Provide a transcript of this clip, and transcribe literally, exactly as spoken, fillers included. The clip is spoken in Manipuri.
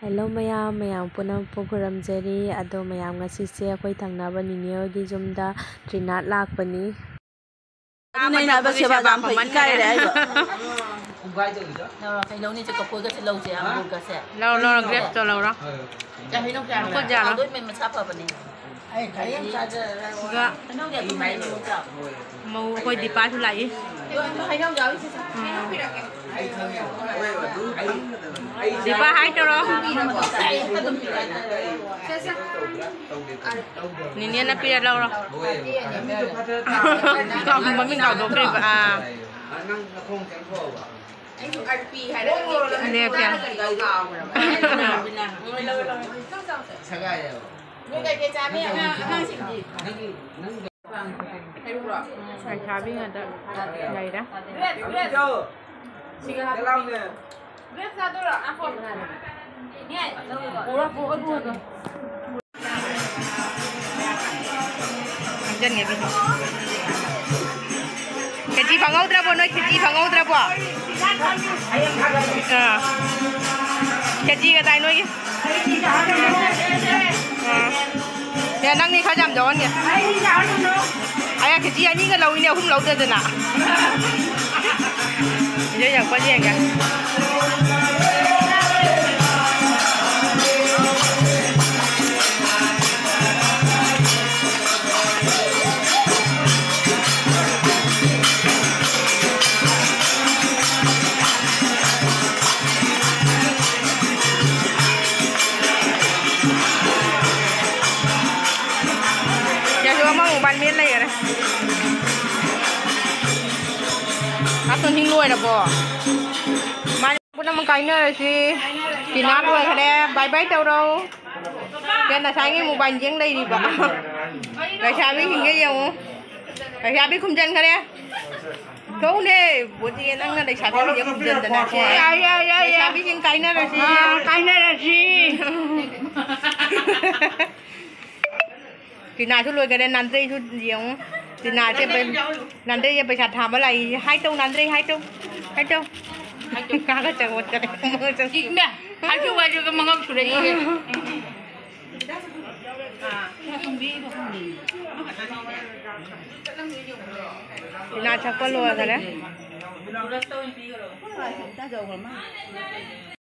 ꯍꯦꯜꯂꯣ ꯃꯌꯥꯝ, ꯃꯌꯥꯝ ꯄꯨꯝꯅꯃꯛꯄꯨ ꯈꯨꯔꯨꯝꯖꯔꯤ꯫ ꯑꯗꯣ ꯃꯌꯥꯝ, ꯉꯁꯤꯁꯦ ꯑꯩꯈꯣꯏ ꯊꯪꯅꯕ ꯅꯤꯅꯦ ꯍꯣꯏꯒꯤ ꯌꯨꯝꯗ ꯇ꯭ꯔꯤꯅꯥꯠ ꯂꯥꯛꯄꯅꯤ꯫ ꯑꯗꯨꯅ ꯑꯩꯅ ꯍꯥꯏꯕ ꯁꯦꯕꯥ ꯌꯥꯝ ꯐꯩ, ꯏꯀꯥꯏꯔꯦ ꯍꯥꯏꯕ꯫ ꯂꯧꯔꯣ, ꯀꯩ ꯂꯧꯅꯤ? ꯆꯦ ꯀꯐꯣꯏꯒꯁꯦ ꯂꯧꯁꯦ, ꯑꯪꯒꯨꯔꯒꯁꯦ꯫ ꯂꯧꯔꯣ, ꯂꯧꯔꯣ, ꯒ꯭ꯔꯦꯞꯇꯣ ꯂꯧꯔꯣ꯫ ꯆꯦ ꯍꯩꯅꯧ ꯆꯥꯔꯣ? ꯂꯧꯈꯠ ꯌꯥꯔꯣꯏ꯫ ꯂꯣꯏ ꯃꯁꯥ ꯐꯕꯅꯦ꯫ ꯑꯗꯨꯒ ꯍꯩꯅꯧꯗꯤ ꯑꯗꯨꯝ ꯍꯩꯅꯧ ꯆꯥꯎ꯫ ꯃꯧ ꯑꯩꯈꯣꯏ ꯗꯤꯄꯥꯁꯨ ꯂꯥꯛꯏ꯫ ꯑꯗꯣ ꯍꯩꯅꯧ ꯌꯥꯎꯔꯤ ꯆꯦ ꯆꯥꯎ꯫ ꯎꯝ꯫ ꯗꯤꯄꯥ ꯍꯥꯏ ꯇꯧꯔꯣ꯫ ꯅꯤꯅꯦꯅ ꯄꯤꯔ ꯂꯧꯔꯣ꯫ ꯀꯥꯎ-, ꯃꯃꯤꯡ ꯀꯥꯎꯊꯣꯛꯈ꯭ꯔꯤꯕ꯫ ꯑꯥ꯫ ꯅꯦ, ꯀꯌꯥ? ꯅꯣꯏ ꯀꯩꯀꯩ ꯆꯥꯅꯤ ꯑꯉꯥꯡ-, ꯑꯉꯥꯡꯁꯤꯡꯗꯤ? ꯂꯩꯁꯥꯕꯤ ꯉꯥꯛꯇ ꯂꯩꯔꯦ꯫ ꯒ꯭ꯔꯦꯞ ꯆꯥꯗꯣꯏꯔꯣ? ꯉꯥꯏꯈꯣ꯫ ꯅꯦ, ꯄꯨꯔꯣ, ꯄꯨꯔꯣ, ꯄꯨꯔꯣ꯫ ꯈꯪꯖꯟꯒꯦ ꯑꯗꯨꯗꯤ꯫ ꯈꯦꯆꯤ ꯐꯪꯍꯧꯗ꯭ꯔꯕꯣ? ꯅꯣꯏ ꯈꯦꯆꯤ ꯐꯪꯍꯧꯗ꯭ꯔꯕꯣ? ꯑꯥ꯫ ꯈꯦꯆꯤ ꯀꯗꯥꯏ ꯅꯣꯏꯒꯤ? ꯑꯥ꯫ ꯌꯥ, ꯅꯪꯅꯤ ꯈꯔ ꯌꯥꯝ ꯌꯥꯎꯍꯟꯒꯦ꯫ ꯑꯩꯅ ꯈꯦꯆꯤ ꯑꯅꯤꯒ ꯂꯧꯏꯅꯦ, ꯑꯍꯨꯝ ꯂꯧꯗꯗꯅ꯫ ꯁꯤꯗ ꯌꯥꯎꯔꯛꯄ꯭ꯔꯥ ꯌꯦꯡꯒꯦ꯫ ꯁꯤꯗꯁꯨ ꯑꯃꯃꯨꯛ ꯕꯟ ꯃꯦꯠ ꯂꯩꯈꯔꯦ꯫ ꯑꯁꯣꯝ ꯍꯤꯡ ꯂꯣꯏꯔꯕꯣ? ꯃꯥꯅꯦ, ꯄꯨꯝꯅꯃꯛ ꯀꯥꯏꯅꯔꯁꯤ꯫ ꯇꯤꯅꯥ ꯂꯣꯏꯈꯔꯦ꯫ ꯕꯥꯏ ꯕꯥꯏ ꯇꯧꯔꯣ꯫ ꯁꯦ, ꯉꯁꯥꯏꯒꯤ ꯃꯣꯕꯥꯏꯜ ꯌꯦꯡ ꯂꯩꯔꯤꯕ ꯂꯩꯁꯥꯕꯤꯁꯤꯡꯁꯦ ꯌꯦꯡꯉꯨ꯫ ꯂꯩꯁꯥꯕꯤ ꯈꯨꯝꯖꯟꯈꯔꯦ꯫ ꯊꯣꯛꯎꯅꯦ, ꯕꯣꯇꯤ, ꯅꯪꯅ ꯂꯩꯁꯥꯕꯤꯁꯤꯡꯁꯦ ꯈꯨꯝꯖꯟꯗꯅ꯫ ꯁꯦ, ꯌꯥꯏ, ꯌꯥꯏ, ꯌꯥꯏ, ꯌꯥꯏ꯫ ꯂꯩꯁꯥꯕꯤꯁꯤꯡ ꯀꯥꯏꯅꯔꯁꯤ꯫ ꯑꯥ, ꯀꯥꯏꯅꯔꯁꯤ꯫ ꯇꯤꯅꯥꯁꯨ ꯂꯣꯏꯈꯔꯦ, ꯅꯥꯟꯗ꯭ꯔꯩꯁꯨ ꯌꯦꯡꯉꯨ꯫ ꯇꯤꯅꯥꯁꯦ ꯄꯩ-, ꯅꯥꯟꯗ꯭ꯔꯩꯁꯦ ꯄꯩꯁꯥ ꯊꯥꯕ ꯂꯥꯛꯏ꯫ ꯍꯥꯏ ꯇꯧ, ꯅꯥꯟꯗ꯭ꯔꯩ, ꯍꯥꯏ ꯇꯧ, ꯍꯥꯏ ꯇꯧ꯫ ꯀꯥꯒ ꯆꯪꯉꯣ, ꯆꯪꯉꯣ, ꯆꯪꯉꯣ꯫ ꯏꯃꯥ! ꯍꯥꯏꯖꯧ ꯍꯥꯏꯖꯧꯒ ꯃꯉꯛ ꯁꯨꯔꯛꯏꯁꯦ꯫ ꯏꯅꯥ ꯊꯛꯄ ꯂꯣꯏꯈꯔꯦ꯫